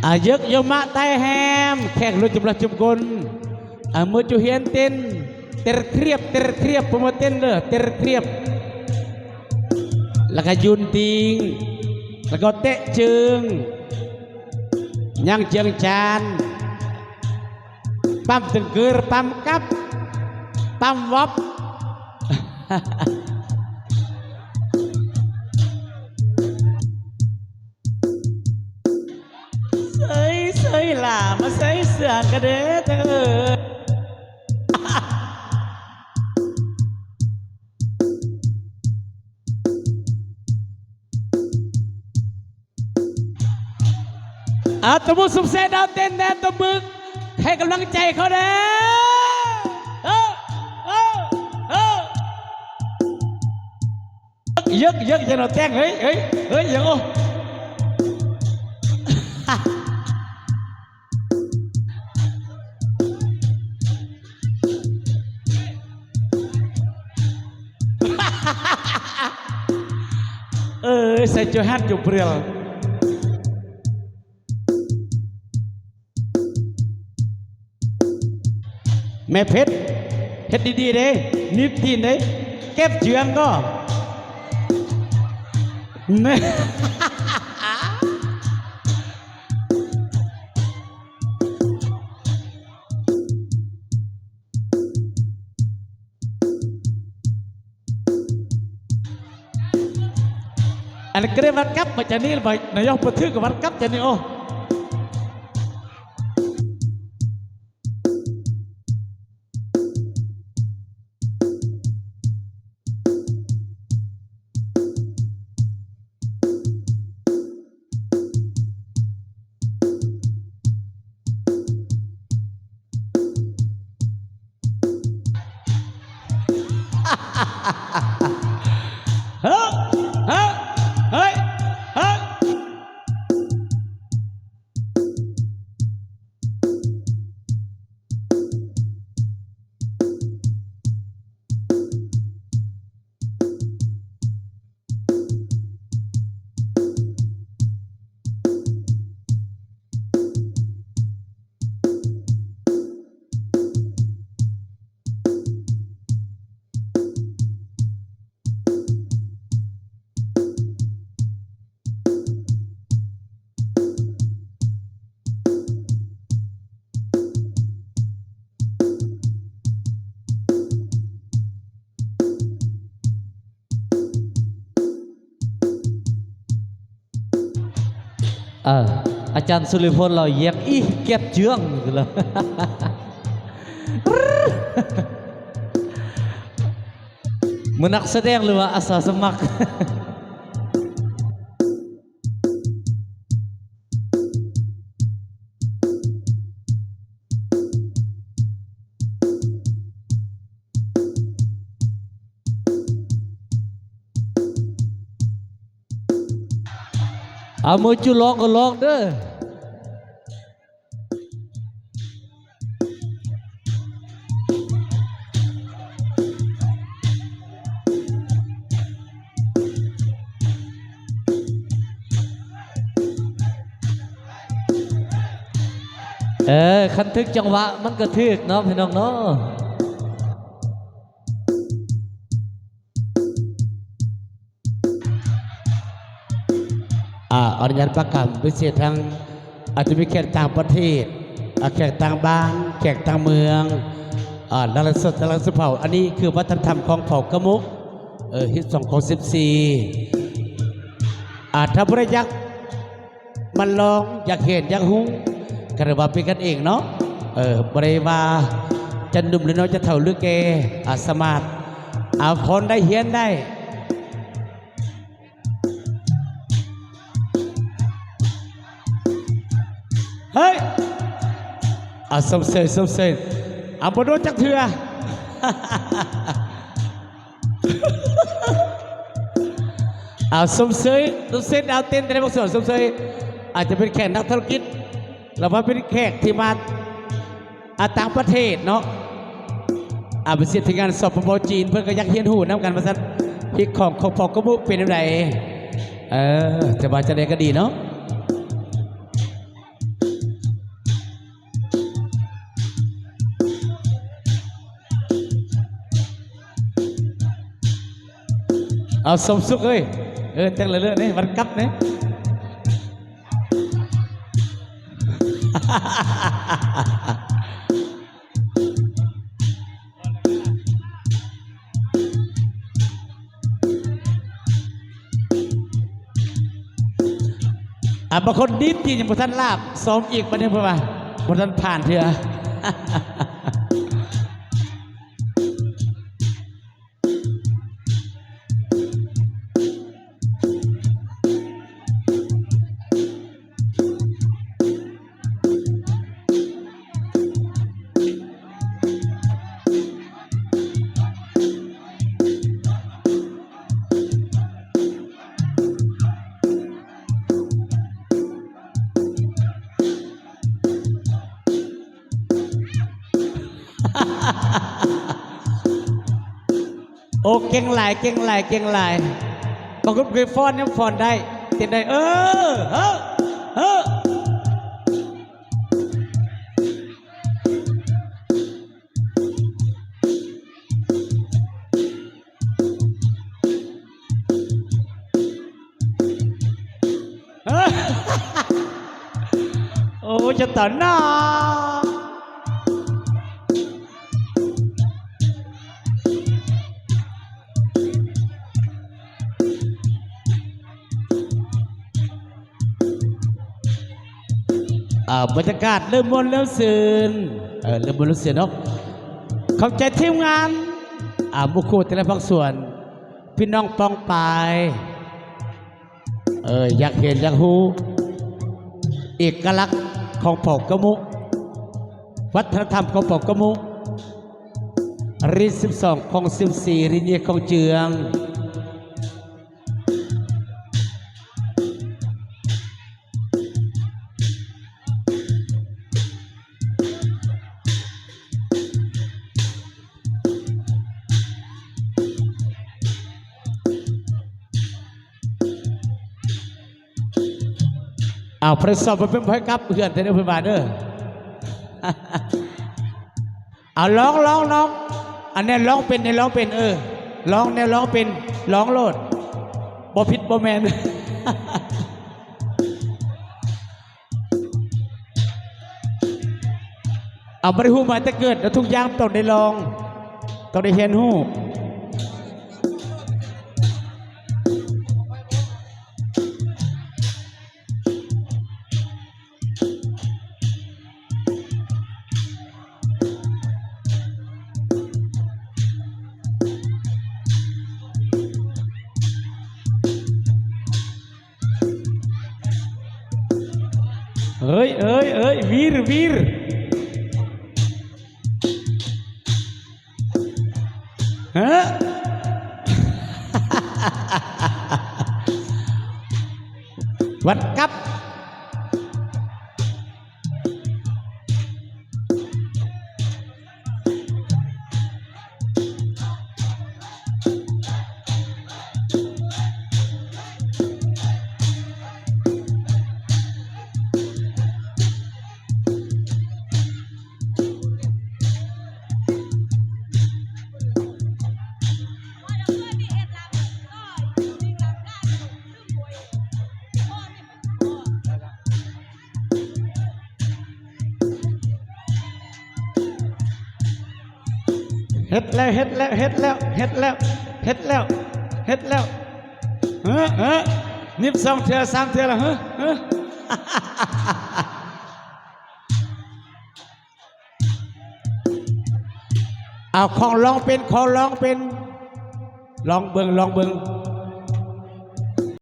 ອາ ຢຶກຢາມະໄຕ້ແຮມ ແຂກລົດຈຸມລະຈຸມກົນ ອາ ເມື່ອຈຸຮຽນເຕັ້ນ ເຕີດຄຽບ ເຕີດຄຽບ ປະໂມເຕັ້ນເດີ ເຕີດຄຽບ ແລ້ວກະຍືນຕີງ ແລ້ວກໍເຕະເຈິງ ຍັງເຈີງຈານ ປ້ຳຕຶງກື ປ້ຳກັບ ປ້ຳວັອບ. ເຊີຍ ເຊີຍຫຼ້າ ມາເຊີຍເສື້ອກະເດີເທີ. ອາ ຕົບມືສຸບເຊດາວເຕັ້ນແດ່ ຕົບມືໃຫ້ກຳລັງໃຈເຂົາແດ່. ເອີ ເອີ ເອີ ເອີ ເຢິກ ເຢິກ ຢ່າເນາະແຕ້ງ ເຮີ້ຍ ເຮີ້ຍ ເຮີ້ຍ ຢ່າ ໂອ້. ເອີ ໃສ່ຈຸຮັດຈຸເບືອລ ແມ່ເພັດ ເຮັດດີໆເດ້ ໜີບຕີນເດ້ ເກັບເຈື່ອງກໍ ແມ່. ອັນນີ້ກະໄດ້ວັດກັບມາຈາກນີ້ລະ ນາຍົກບໍ່ຖືກກະວັດກັບຈາກນີ້ ໂອ້. ເຮີ້ ເຮີ້ ເຮີ້ຍ ເຮີ້. ເອີ ອາຈານສຸລິພົນລາວຢຽກອີກແກັບເຈື່ອງ ເໝືອນນັກສະແດງ ຫຼືວ່າອາສາສະໝັກ. ເອົາ ມື້ຈຸລອງກໍລອງເດີ. ເອີ ຄັນຖືກຈັງຫວະມັນກໍຖືກເນາະ ພີ່ນ້ອງເນາະ. ອາ ອະນຸຍາດປະການພິເສດທາງ ອາດຈະມີແຂກຕ່າງປະເທດ ອາ ແຂກຕ່າງບ້ານ ແຂກຕ່າງເມືອງ ອາ ນາງລະສົດ ນາງລະສຸເຜົ່າ ອັນນີ້ຄືວັດທະນະທຳຂອງເຜົ່າກະມຸ ເອີ ຮີດສອງຂອງສິບສີ່ ອາ ຖ້າຜູ້ໃດຢາກ ມາລອງ ຢາກເຫັນ ຢາກຮູ້ ກະຖືວ່າເປັນກັນເອງເນາະ ເອີ ບໍ່ໄດ້ວ່າຈະໜຸ່ມ ຫຼື ນ້ອຍ ຈະເຖົ້າ ຫຼື ແກ່ ອາ ສາມາດ ອາ ຟ້ອນໄດ້ ຮຽນໄດ້ ເຮີ້ຍ ອາ ຊົມເຊີຍ ຊົມເຊີຍ ອາ ບໍ່ໂດນຈັກເທື່ອ. ເອົາ ຊົມເຊີຍ ຊົມເຊີຍດາວເຕັ້ນແຕ່ລະພາກສ່ວນ ຊົມເຊີຍ ອາດຈະເປັນແຂກນັກທຸລະກິດ ຫຼືວ່າເປັນແຂກທີ່ມາ ອາ ຕ່າງປະເທດເນາະ ອາ ເປັນສິດທີມງານ ສປປ ຈີນ ເພິ່ນກໍຢາກຮຽນຮູ້ນຳກັນວ່າຊັ້ນ ຮີດຂອງຂອງເຜົ່າກະມຸເປັນແນວໃດ ເອີ ຈະວ່າຈັ່ງໃດກໍດີເນາະ. ເອົາ ສົມສຸກເອີຍ ເອີ ແຕ່ງເລີຍໆ ນີ້ ວັນກັບນີ້. ອ່າ ບາງຄົນດີດຕີນຍັງບໍ່ທັນລາບ ຊ້ອມອີກບັດນີ້ ເພິ່ນວ່າບໍ່ທັນຜ່ານເທື່ອ. ໂອ້ ເກັ່ງຫຼາຍ ເກັ່ງຫຼາຍ ເກັ່ງຫຼາຍ. ບາງຄົນເຄີຍຟ້ອນ ຍັງຟ້ອນໄດ້ ເຕັ້ນໄດ້. ເອີ ເຮີ ເຮີ. ໂອ້ ຈະຕາຍນາ. ອ່າ ບັນຍາກາດເລີ່ມມ່ວນເລີ່ມຊື່ນ ເອີ ເລີ່ມມ່ວນເລີ່ມຊື່ນເນາະ. ຂອບໃຈທີມງານ ອ່າ ໝູ່ຄູ່ແຕ່ລະພາກສ່ວນ ພີ່ນ້ອງປ້ອງປາຍ ເອີ ຢາກເຫັນຢາກຮູ້ເອກະລັກຂອງເຜົ່າກະມຸ ວັດທະນະທຳຂອງເຜົ່າກະມຸ ລິດສິບສອງ ຂອງສິບສີ່ ລິນຍາຂອງເຈືອງ. ເອົາ ປະຊອບເປັນໃຫ້ກັບເຮືອນແທ້ເດີ ເພິ່ນວ່າເດີ. ເອົາ ລອງ ລອງ ລອງ ອັນແນວລອງເປັນ ແນວລອງເປັນ ເອີ ລອງ ແນວລອງເປັນ ລອງໂລດ ບໍ່ຜິດບໍ່ແມ່ນ. ເອົາ ບໍ່ໄດ້ຮູ້ມາແຕ່ເກີດ ແລ້ວທຸກຢ່າງຕ້ອງໄດ້ລອງ ຕ້ອງໄດ້ຮຽນຮູ້. ເອີຍ ເອີຍ ເອີຍ ວີຣ ວີຣ. ເອີ ວັດກັບ. ເຮັດແລ້ວ ເຮັດແລ້ວ ເຮັດແລ້ວ ເຮັດແລ້ວ ເຮັດແລ້ວ ເຮີ ເຮີ ນິບສອງເທື່ອ ສາມເທື່ອລະ ເຮີ ເຮີ. ເອົາ ຂອງລອງເປັນ ຂອງລອງເປັນ ລອງເບິ່ງ ລອງເບິ່ງ.